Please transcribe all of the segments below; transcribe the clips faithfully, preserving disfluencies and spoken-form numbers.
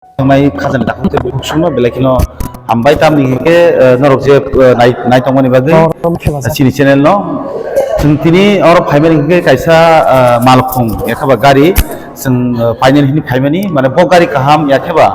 Tongnai khajani dakhung tei bukhuk songno belai kheno hambai, tamni hinkhe, eh, norok je, eh, nai-, nai tongmani bagwi, Norok khema eh, sa. Chini channel no. Chwng tini oro phaimani hinkhe kaisa, eh, malkhung yakhaba gari chwng, eh, phainani hini phaimani, mane bo gari kaham yakheba,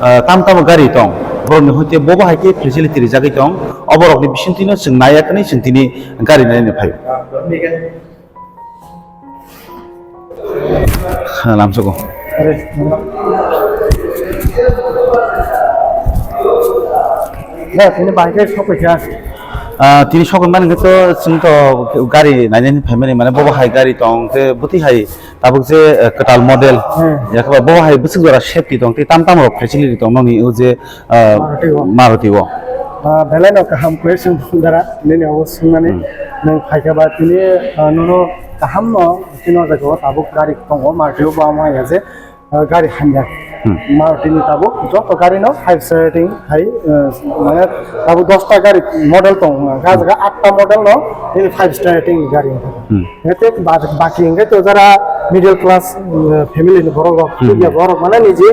eh, tam tamo gari tong, borokni hoite bo bahai khe facility rijagwi tong, oborokni bisingtwino chwng naiya khwnwi chwng tini gari nainani phaio. Lamsoko. Are. Na, tini bahai khe sokphaikha. Ah, tini sokphaimani khe to chwng to gari nainani phaimani, mane bo bahai gari tong, tei bwtwi hai tabuk je, eh, kwtal model. Hmm. Yakhaba bo bahai bwswk jora safety tong, tei tam tam rok facility tong nokni o je, ah, Maruti o. Maruti o. Ah, belai no kaham question dara, nini obo swngmani. Hmm. Nwng phaikha ba tini, ah, nono kaham no, tini o jaga o tabuk gari tongo, Maruti o bo amo ya je, ah, gari hamya. Hmm. Maruti ni tabuk joto gari no five star rating hai, ah, mane tabuk dosta gari model tongo, ah, jaga atta model no nini five star rating ni gari. Hmm. Ete bak-, baki hingke to jara middle class, mm, family ni borok rok, Hmm. Thik ya borok mane niji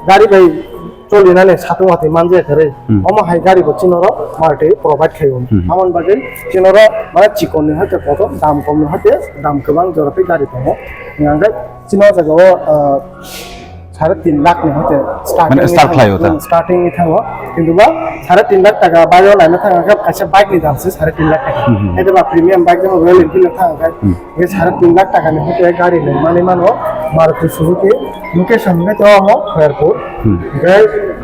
gari bai cholinani satung watwi manja kare. Hmm. Omo hai gari bo chini oro Maruti provide khaio. Hmm. Amoni bagwi chini oro mane chikon ni hoite kotor, dam kom ni hoite dam kwbang jora tei gari tongo. Hingke chini o jaga o, ah, sare tin lakh ni hoite starting Mane ni start thango, khlaio ta? Hmm, starting ni thango. Kintu ba sare tin lakh taka bike o laina thang khe kaisa bike ni dam se sare tin lakh taka. Hmm, hmm. Ete ba premium bike jemon Royal Enfield thang khe Hmm. Hingke sare tin lakh taka ni hoite gari le mani mano Maruti Suzuki location hingke to amo Khairpur. Hmm. Hingke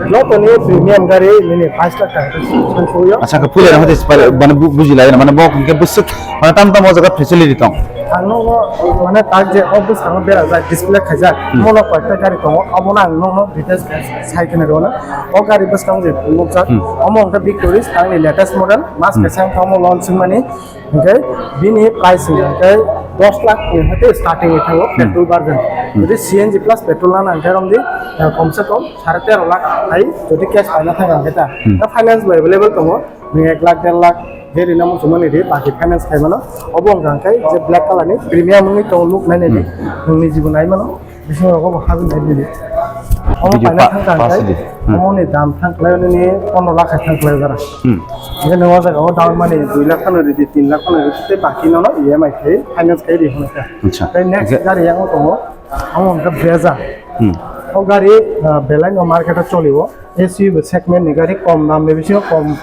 joto ni premium gari nini pais lakh taka song song yo. Acha, ke puila hote spare, mane bu-, buji lai na, mane bo hingke bwswk, mane tam tam o jaga facility tong. Ang nokno mane tak je o bwskango berajak display khaijak, Hmm. mono koyekta gari tongo, abono ang nokno details sai khna rwna. O gari bwskango je nukjak, Hmm. omo hwnkhe Victoris, tangni latest model, mas Hmm. kaisa wngkha omo launch wngmani, hwnkhe bini price hwnkhe dos lakh ni hwnkhe starting ni thango, Hmm. petrol version. Hmm. Jodi C N G plus petrol nana hwnkhe romdi, eh, komse kom sare tero lakh hai, jodi cash paina thangkha hwnkhe ta. Hmm. Ta finance bo available tongo, nwng ek lakh, der lakh, je rina muchungmani ri, baki finance khaimano. Obo wngkha hwnkhe je black color ni premium wngwi tongo, look nainani, Hmm. nwng niji bo naimano, bisingo rogo bo habwi nainani. Omo Video paina pa-, thangkha pass hwnkhe, di. Hmm. Omo ni dam thangkhlai nini pondro lakh hai thangkhlai jara. Hmm. Hwnkhe nwng o jaga o down money dui lakh phano ridi, tin lakh phano ridi, tei baki nono E M I khai finance khai ri hwnwi kha. Acha. Tei next Hwnkhe gari yang tongo, omo wngkha Brezza. Hmm. O gari, ah, belai no market o choli o, S U V segment ni gari, kom dam ni bisingo kom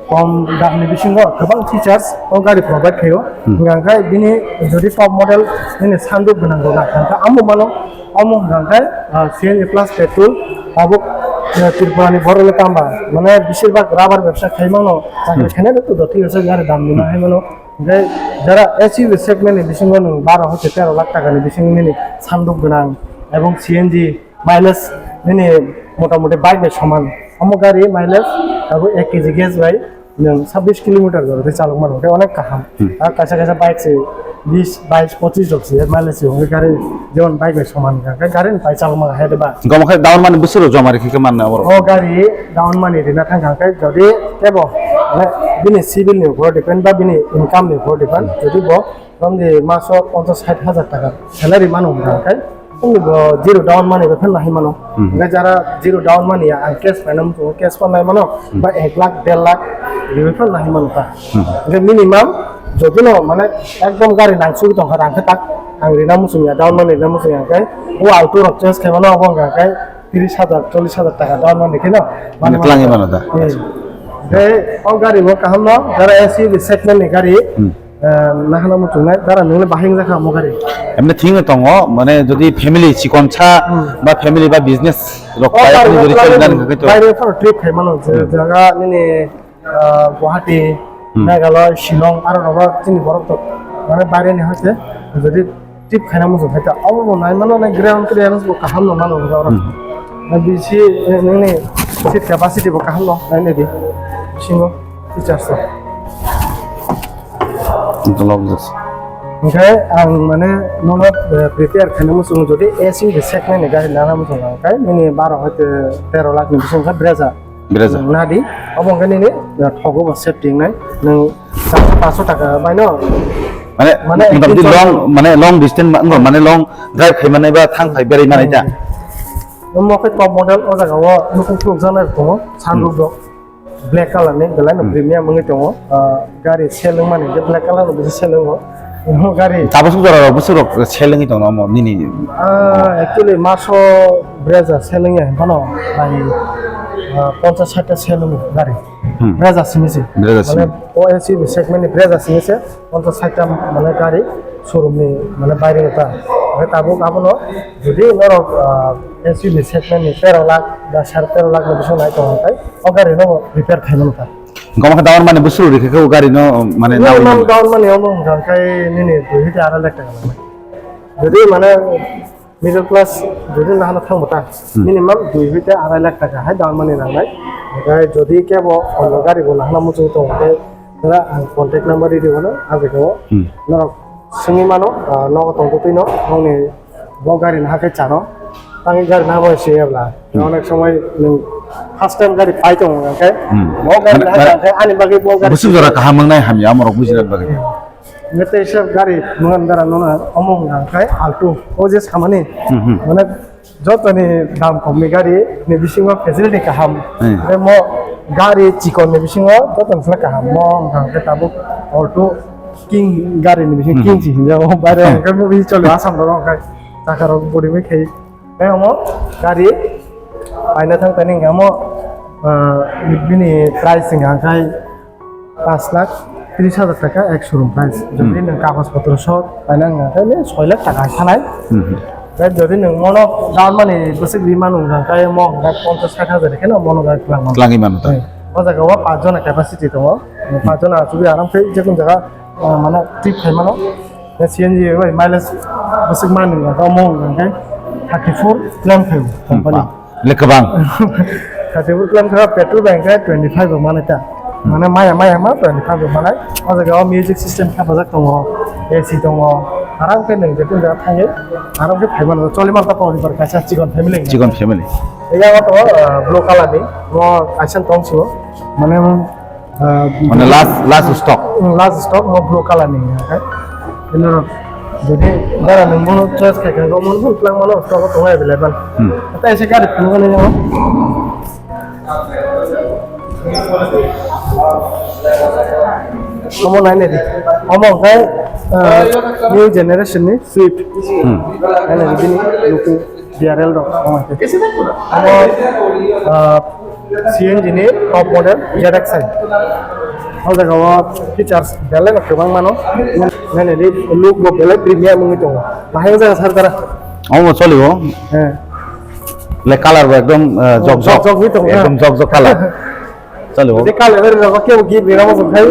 kom dam ni bisingo kwbang features o gari provide khaio. Hmm. Hwnkha khe bini jodi top model nini sanduk gwnang rok nakha khe amo mano, omo hwnkha khe, ah, C N G plus petrol tabuk, ah, Tripura ni borok le tamba mane besir bak rubber bebsa khai mano, chakri Hmm. khainai rok to thik ase gari dam ni Hmm. hai mano. Hwnkhe jara S U V segment ni bisingo nwng baro hoite tero lakh taka ni bisingo nini sanduk gwnang ebong C N G mileage nini motamoti bike bai soman. Omo gari mileage abo ek K G gas bai nwng sabbish kilometer jora tei chalok mano, tei onek kaham. Hmm. Ar kaisa kaisa bike se bis, bais, pochis rok se mileage se hwnwi gari jemon bike bai soman kha, khe gari ni pai chalok mano hai de ba. Gamo khe down money bwswk rok joma rikhi khe manna abo rok. O gari down money rina thang kha khe jodi kebo, mane, bini civil ni upor depend ba bini income ni upor depend, jodi bo Romni maso ponchas sait hajar taka salary mano hwnka khe, chwngni bo zero down money bai phano nahai mano. Hmm. Hwnka jara zero down money ya, ang cash paina muchungo, cash phano nai mano, Hmm. ba ek lakh, der lakh, riwi phano nahai mano ta. Hmm. Hwnka minimum, jodi no, mane, ekdom gari nangsugwi tongkha, rang khe tak, ang rina muchung ya, down money rina muchung ya, hwnka khe, o auto rok change khai mano, abo hwnka khe, tris hajar, chollish hajar taka down money khe no, Mane mano twlangwi mano. Mano da. Hmm. Tei o gari bo kaham no, jara S U V segment ni gari, Hmm. Eh, nahana muchungnai, dara nungni bahai wngjakha omo gari. Emne thik wng tongo, mane jodi family chikon sa Hmm. ba family ba business rok O kaya gari khe jodi rok choli nani khe to. Baire phano trip khai mano, je Hmm. jaga nini, ah, Guwahati, Hmm. Meghalaya, Shillong, aro rogo chini borok to, mane baire ni hoite jodi trip khaina muchung khe ta. Obo bo nai mano, nai ground clearance bo kaham no mano, oro. Hmm. Na bisi, eh, nini seat capacity bo kaham no, nai nai di. Bisingo features to. Hwnkhe ang mane nono, eh, prepare khaina muchungo, jodi S U V segment ni gari nana muchungo, hwnkhe nini baro hoite tero lakh ni bising khe Brezza. Brezza. Nadi, obo hwnkhe nini, eh, thogo bo safety wngnai. Nwng charso paanso taka bai no. Mane, mane, motamoti ekdin long, chalo. Mane long distance ma-, wngkha, mane long drive khai manai ba thang phai berai manai ta. Hmm. Omo khe top model, o jaga o nukung phunukjaknai rok tongo, sunroof rok. Black color ni belai no premium wngwi tongo. Ah, gari sale wngmani je black color no bisi sale wngo. Omo gari. Tabuk suk jora rok bwswk rok sale wngwi tongo omo nini? Ah, actually maso Brezza sale wngya hinphano bai, ah, ponchas sait ta sale wngo gari. Hmm. Brezza simi se. Brezza simi. Mane o S U V segment ni Brezza simi se ponchas sait ta mane gari showroom ni mane baire ta. Omo tabuk abono jodi norok, ah, S U V segment ni tero lakh ba sare tero lakh ni bising nai tongo khe o gari no repair khaimani ta. Goma khe down money bwswk rikha khe o gari no mane nawi Minimum mano. Down money omo hwnkha khe nini dui hwite arai lakh taka nangnai. Jodi mane middle class jodi nahana thangbo ta, Hmm. minimum dui hwite arai lakh taka hai down money nangnai. Okhai jodi kebo ono gari bo nahana muchung tongo khe, jora ang contact number ridi bono, ah, jaga o Hmm. norok swngwi mano, ah, nogo tongtwtwi no, nokni bo gari no hakhe chano, tangwi gari no abo se ebla. Hmm. Onek somoi nwng first time gari pai tongo hwnkhe, Hmm. bo gari Mane, no hakhe mane, hwnkhe ani bagwi bo gari bwswk jora kaham wngnai hamya, amorok bujinani bagwi. Hwnkhe teisa gari mwngan dara nuna omo hwnkha hwnkhe Alto, o je samani, Hmm, hmm. mane, jotoni dam komni gari ni bisingo facility kaham. Hmm. Tei mo gari chikon ni bisingo jotoni sle kaham. Mo wngkha hwnkhe tabuk Alto King gari ni bising Hmm. King si hinjao. Baire Hmm. hwnkhe mo bisi choli Assam rok hwnkhe chaka rok body bai khai. Tei omo gari paina thang tani hwnkhe mo, ah, bini price hwnkha hwnkhe Pash lakh trish hajar taka ek showroom price. Jodi Hmm. nwng kagoj potro sot paina wngkha khe soi lakh taka hai sanai. Hmm. Tei jodi nwng mono down money bwswk ri mano wngkha khe mo wngkha ponchas sait hajar khe no mono gari twlang mano. Twlangwi mano ta. Hmm. O jaga o panch jona capacity tongo. Hmm. Panch jona achugwi aram khe je kun jaga, ah, mane trip khai mano. Tei C N G bai mileage bwswk mani wngkha khe mo wngkha khe thirty four claim khai o company. Hmm. Le kwbang. Thirty four kilometer petrol bai hwnkhe twenty five rok manai ta. Hmm. Mane maya maya ma twenty five rok manai. O jaga o music system khapajak tongo, A C tongo. Aram khe nwng je kun jaga thangwi, aram khe phai mano, choli mano ta tongni bar kaisa chikon family. Chikon family. Yang o tongo, ah, blue color ni, mo kaisa tong singo. Mane, Ah, mane last, last stock. Hmm, last stock mo blue color ni hwnkhe. Bini ulo jodi dara nwng bono choice khai khe, bo mono bo twlang mano, stock o tongo available. Hmm. Tei se gari phunukgani nw. Omo nai nai di. Omo hwnkhe, ah, new generation ni Swift. Hmm. Nai nai di bini looking. B R L rok, oh, omo, ah, C N G ni top model Z X I. O jaga o features belai no kwbang mano. Nini look bo belai premium wngwi tongo. Bahai o jaga sar tara. Omo choli o. Eh. Le color bo ekdom, ah, jok jok. Jok jok wngwi tongo, ekdom jok jok color. Chalo. Tei Kalibari rok kebo gift rina muchung khai,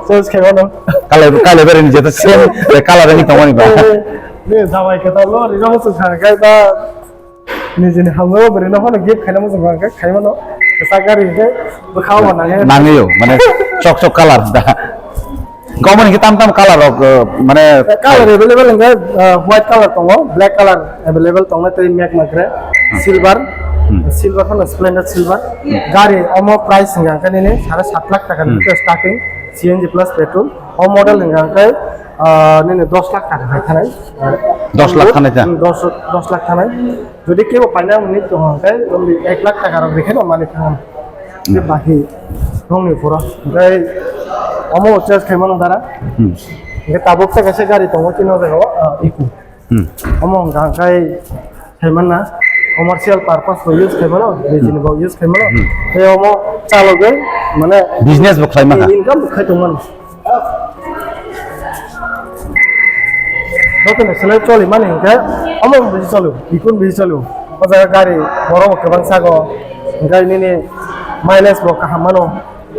choice khai mano. Kalai-, Kalibari ni jeta same, eh, color ni tongmani ba. Eh, eh, ne jawai kwtal no rina muchung kha khai ta nijini hamjao bo rina phano gift khaina muchung kha khai, khai mano. Kwchak gari khe bwkhao bo nange. Nangwi o, mane chok chok color da. Gomani khe tam tam color rok, eh, mane color available hwnkhe, eh, white color tongo, black color available tongo, tei mek makre, Hmm. silver, Hmm. silver hwnkhe splendid silver. Hmm. Gari omo price hwnkha hwnkhe nini sare sat lakh taka Hmm. ni starting, C N G plus petrol. O model hwnkha hwnkhe, eh, nini dos lakh taka hai thanai. Dos lakh thanai ta? Hmm, dos, dos lakh thanai. Jodi kebo paina mani tong hwnkhe, ek lakh taka rok rikhe no mani thang. Hmm. Bahai nongni pura. Hwnkhe omo choice khai mano dara. Hmm. Hwnkhe tabuk ta kaisa gari tongo chini o jaga o, ah, Eeco. Hmm. Omo hwnkha hwnkhe khai manna commercial purpose bo use khai mano, nijini bo use khai mano. Hmm. Tei omo chalogwi mane Business bo khlai mano. Income bo khai tong mano. Joto ni selai choli mani hwnkhe omo bisi choli, Eeco bisi choli. O jaga gari borok bo kwbang sago, hwnkhe nini mileage bo kaham mano,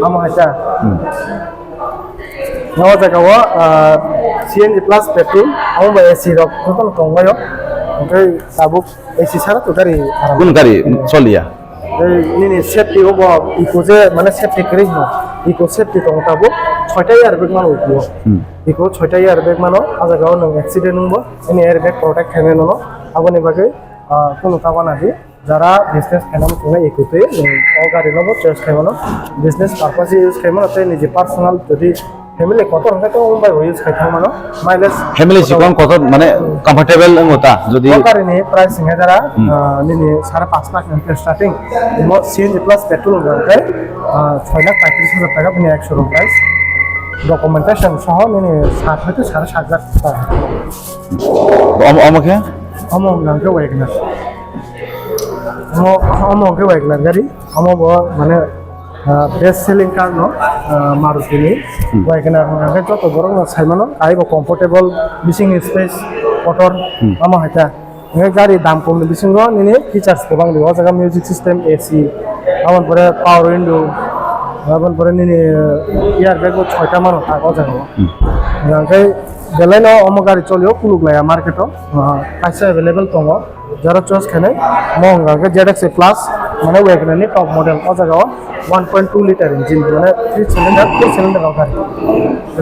amo hai ta. Hmm. O jaga o, ah, C N G plus petrol, amo bai A C rok joto no tong bai o. Hwnkhe tabuk A C sara to gari aram. Kun gari choliya? Tei nini safety o bo Eeco je mane safety kwrwi hino. Eeco safety tongo tabuk soita airbag mano Eeco o. Hmm. Eeco soita airbag mano, a jaga o nwng accident wngbo nini airbag protect khainai nono. Aboni bagwi, ah, kunu ta wana di. Jara business khaina muchungnai Eeco twi nwng o gari no bo choice khai mano. Business purpose use khai mano tei niji personal jodi Family kotor hwnkhe to wng bai bo use khai thang mano. Mileage family kotor sikon kotor mane comfortable wngo ta jodi. O gari ni price hwnkhe dara, hmm, ah, nini sare panch lakh ni starting. Mo C N G plus petrol hwnkhe, ah, soi lakh paitris hajar taka bini ek showroom price. Documentation soho nini sat hoite sare sat lakh taka. Omo, omo khe? Omo hwnkhe Wagoner. Omo, omo hwnkhe Wagoner gari. Omo bo mane, ah, best selling car no, ah, Maruti ni. Hmm. Wagoner hwnkhe joto borok no sai mano, ai bo comfortable, bising space, kotor, hmm, omo hai ta. Hwnkhe gari dam kom ni bisingo nini features kwbang di, o jaga music system, A C, aboni pore power window, aboni pore nini airbag bo soita mano tak o jaga o. Hmm. Hwnkhe belai no omo gari cholio, kuluk laiya market o, ah, kaisa available tongo. Jara choice khainai, mo hwnka khe Z X A plus, mane Wagoner ni top model, o jaga o one point two liter engine, mane three cylinder, four cylinder o gari.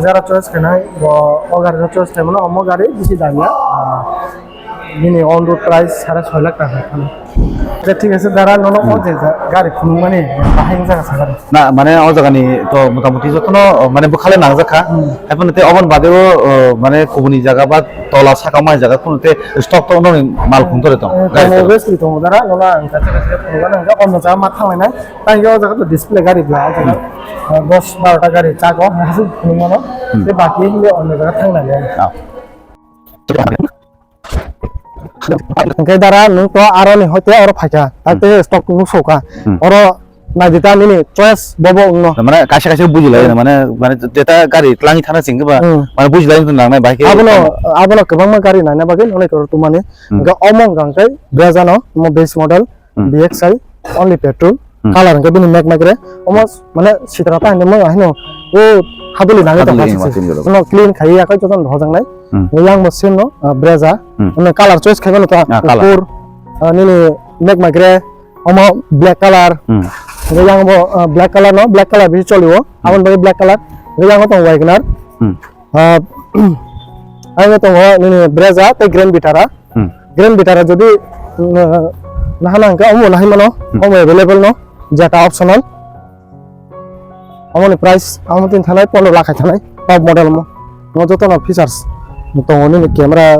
Jara choice khainai, bo o gari no choice khaimano, omo gari bisi damya, ah, bini on road price sare soi lakh taka khainai. Acha, thik ase, dara, nono o je ja-, gari phunukmani bahai wng jaga sa gari. Na, mane o jaga ni to motamuti jotono, mane bwkhale nangjakha. Hmm. Haiphano tei oboni badeo, o, mane kubuni jaga ba tola saka mai jaga phano tei stock to noni mal phung tore tong. Eh, gari tongo, to. Besi tongo dara, nono ang kaisa kaisa phunukgana hwnkhe, ono jaga ma thanglainai. Tei o jaga to display gari bla, o jaga, hmm, eh, dos baro ta gari chago, aswk phunukmano. Hmm. Tei baki hwnle ono jaga thangnai. Ah. Hwnkhe dara nwng to aroni hoite oro phaikha, tak, hmm, tei stock nuksokha. Hmm. Oro naidi ta nini choice bobo wngno. Mane kaisa kaisa bujilai, hmm, mane, mane jeta gari twlangwi thana singkhe ba, hmm, mane bujilai wngtong nangnai bai khe. Abono, abono kwbangma gari naina bagwi nonai koro tumani. Hmm. Hwnkhe omo hwnkha hwnkhe Brezza no, omo base model, hmm, B X I, only petrol, hmm, color hwnkhe bini mek mek re, omo mane sitra ta hinwi mo ahino o haduli nangwi tongkha. Haduli sisi. Nangwi tongkha. Ono clean khaiwi yakhai jotono dohorjaknai. Hmm. Yang bo same no, ah, Brezza. Hmm. Ono color choice khaimano ta, ah, color, kuphur, ah, nini mek mek re, omo black color. Hmm. Hwnkhe yang bo, ah, black color no, black color bisi choli o. Hmm. Aboni bagwi black color. Hwnkhe yang bo tongo Wagoner. Hmm. Ah, ang bo tongo nini Brezza tei Grand Vitara. Hmm. Grand Vitara jodi, uh, nahana hwnkhe omo nahai mano, hmm, omo available no, jeta optional. Omoni price, omo tin thanai pondro lakh hai thanai, top model mo. Mo jotono features tongo nini camera,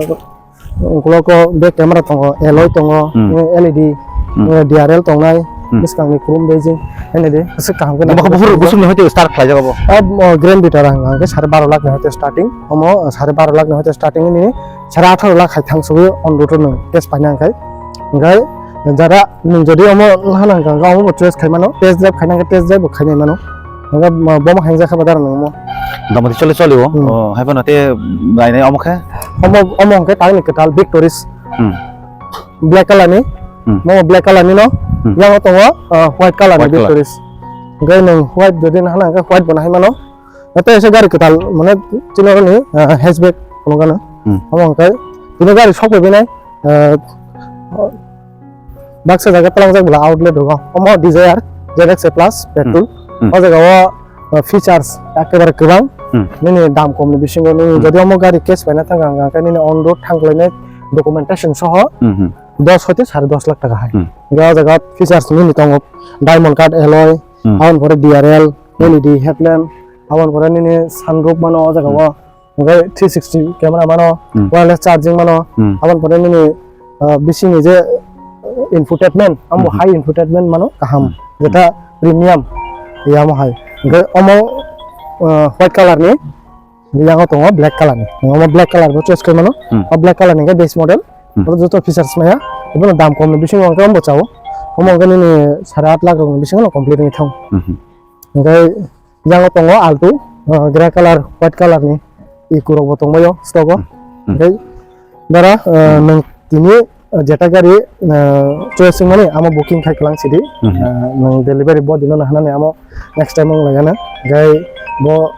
ukuloko back camera tongo, alloy tongo, hmm, eh, L E D, hmm, eh, D R L tongnai, hmm, bwskangni chrome beijing, L E D, aswk kaham khe. Bo nangkukmani buphuru swngo. Buswkni hoite start khlaijak obo? Ab, o, Grand Vitara hwnkha hwnkhe sare baro lakh ni hoite starting, omo, o, sare baro lakh ni hoite starting nini sare atharo lakh hai thang sugwi on road o nwng cash paina hwnkhe. Hwnkhe jara nwng jodi omo nahana hwnkha hwnkhe omo bo choice khai mano, test drive khaina hwnkhe test drive bo khainai mano. Hwnkhe bo, bomo hwngjak kha ba dara nwng omo. Motamoti chole chole o, hmm, o, hai phano te nainai omo khe? Omo, omo hwnkhe tangni kwtal Victoris. Hmm. Black color ni, hmm, mo black color ni no, hmm, yang tongo, o, white color ni. White color. Victoris. Hwnkhe nwng white jodi nahana hwnkhe white bo nahai mano. Tei kaisa gari kwtal, mane, chini oro ni, ah, hatchback phunukgano. Hmm. Omo hwnkhe tini gari sok bai binai, ah, baksa jaga twlangjak bwla outlet rogo. Omo Dzire Z X A plus petrol. Hmm. Hmm. O jaga o, ah, features ekebare kwbang. Hmm. Nini dam kom ni bisingo nini, hmm, jodi omo gari cash paina thang ang, ang khe nini on road thang khlainai documentation soho, hmm, hmm, dos hoite sare dos lakh taka hai. Hmm. Hwnkhe o jaga features nini tongo diamond cut alloy, hmm, aboni pore D R L, hmm, L E D headlamp, aboni pore nini sunroof mano o jaga o. Hmm. Hwnkhe three sixty camera mano, hmm, wireless charging mano, hmm, aboni pore nini, ah, bisingni je infotainment, amo, hmm, high infotainment mano kaham, hmm, jeta premium yamo hai. Hwnkhe omo, ah, white color ni, yango tongo black color ni. Omo black color bo choice khe mano. Hmm. O black color ni hwnkhe base model. Hmm. Oro joto features maya. Ibono dam kom ni bisingo hwnkhe omo bo chao. Omo hwnkhe nini sare aat lakh rok ni bisingo complete wngwi thango. Hmm. Hwnkhe Yango tongo Alto, ah, grey color, white color ni Eekurok bo tongbaio stock o. Hmm. Tei dara, ah, nwng tini, ah, jeta gari, ah, choice wngmani amo booking khai kwlang sidi. Hmm. Ah, nwng delivery bo dino na hanani amo next time wng laiyana. Gai bo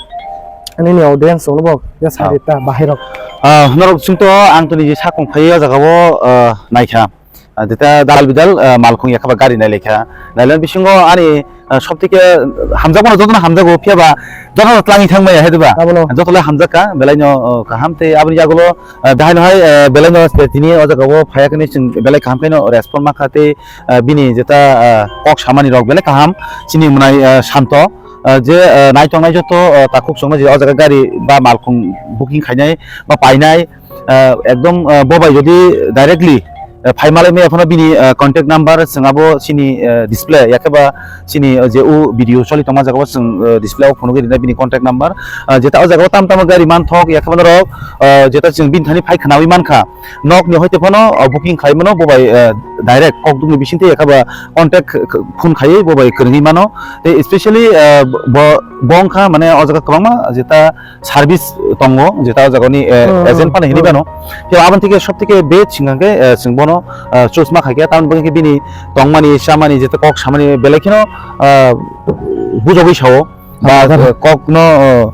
nini audience rokno bo ya, ah, sadi ta bahai rok. Ah, norok chwngto ang tini je sakong phai o jaga o, ah, naikha. Ah, jeta dal bidal, ah, malkhung yakha ba gari nai laikha. Nailan bisingo ani, ah, sob theke hamjakmano jotono hamjago, phiya ba jotono twlangwi thang maya, hai diba? Abono. Joto lai hamjakha, belai no, oh, kaham tei aboni yagulo, ah, bahai no hai, ah, belai no tini o jaga o phaya kani chwng belai kaham khe no respond mankha tei, ah, bini jeta, ah, kok samani rok belai kaham chini mwnai, ah, Santo. ah, je, ah, naitong nai joto, ah, takhuk chwngno je o jaga gari ba malkhung booking khainai ba painai, ah, ekdom, ah, bo bai jodi directly, ah, phai malai maya phano bini, ah, contact number chwng abo chini, ah, display yakhe ba chini, ah, je o video choli tongma jaga o chwng, ah, display o phunugwi rinai bini contact number, ah, jeta o jaga o tam tamo gari man thok yakhe ba norok, ah, jeta chwng bini thani phai khwnawi mankha, nok ni hoite phano, ah, booking khlai mano bo bai, ah, direct kokduk ni bising twi yakhe ba contact kh-, kh-, phone khaiwi bo bai kwrwngwi mano. Tei especially, ah, bo, bo wngkha mane o jaga kwbangma jeta service tongo, jeta o jaga ni, eh, Hmm, agent phano hinwi hmm. bano. Phiya aboni theke sob theke best hingkha khe, eh, chwng bono, ah, choose ma khaikhe, tamoni bagwi khe bini tongmani, chamani, jeta kok samani belai kheno, ah, bujogwi sao. Ba, Ah, eh, kok no, eh,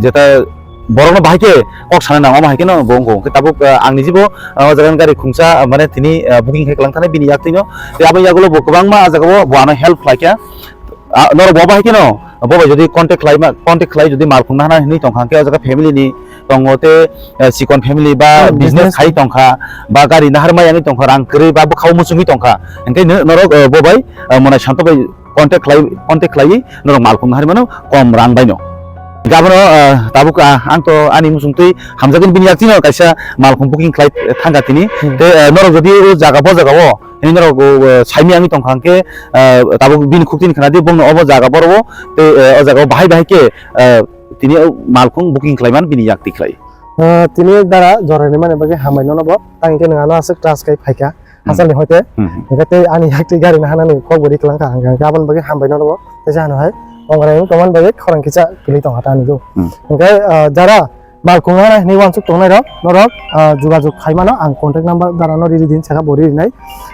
jeta borok no bahai khe kok sana nang, omo hai khe no bo wngkha. Hwnkhe tabuk, eh, ang ni jibo, eh, o jaga ni gari khungsa, eh, mane tini, eh, booking khe kwlang thani bini yak twi no. Tei aboni yagulo bo kwbangma ah jaga o bo ano help khlai kha. Ah, norok bo bahai khe no, bo bai jodi contact khlai ma, contact khlai jodi mal khungna hana hinwi tongkha, hwnkhe o jaga family ni tongo tei, eh, chikon family ba Hmm, business business. khai tongkha, ba gari nahar ma yangwi tongkha, rang kwrwi ba bwkhao muchungwi tongkha. Hwnkhe no-, norok, eh, bo bai, eh, monai santo bai contact khlai, contact khlaiwi norok malkhung naharwi mano kom rang baino. Gabono, ah, tabuk, ah, ang to ani muchungtwi hamjakgwi bini yakchino kaisa malkhung booking khlai thangkha tini. Hmm. Tei, ah, norok jodi o jaga bo jaga o, hini norok, o, o, saimya wngwi tongkha hwnkhe, ah, tabuk bini khuktini khna di bongno obo jaga boro o, tei, ah, o jaga o bahai bahai khe, ah, tini o malkhung booking khlaiman bini yakti khlai. Ah, tini dara joraini mani bagwi hambai nono bo, tang hwnkhe nwng ano aswk trust khai phaikha. Hmm. Hachal ni hoite. Hmm. Hingke tei ani yakti gari na hanani kok bo ri kwlang kha, hingke, hingke aboni bagwi hambai no rwo. Teisa hano hai, ongrai wng tongmani bagwi khorang kisa kwlwi tong kha ta ani do. Hmm. Hingke, ah, jara malkhung hana hinwi wansuk tongnai rok, norok, ah, jogajog khai mano, ang contact number jara no riri din saka bo riri nai.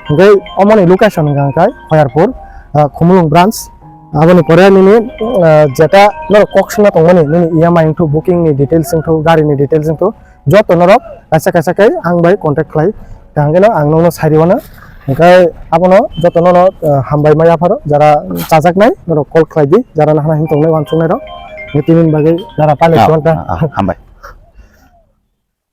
Hingke omoni location hingka hingkai Khoyarpur, ah, Khumulwng branch. Aboni pore nini, ah, jeta norok kok suna tongmani, nini E M I wngthok, booking ni details wngthok, gari ni details wngthok, joto norok kaisa kaisa khe ang bai contact khlai, tei hwnkhe no ang nokno sai rwno. Hwnkhe abono joto nono, ah, hambai ma yapharo, jara chajaknai norok call khlai di, jara nahana hin tongnai wansuknai rok, tini bagwi jara pailai Ah, tongkha. Ah, ah, hambai.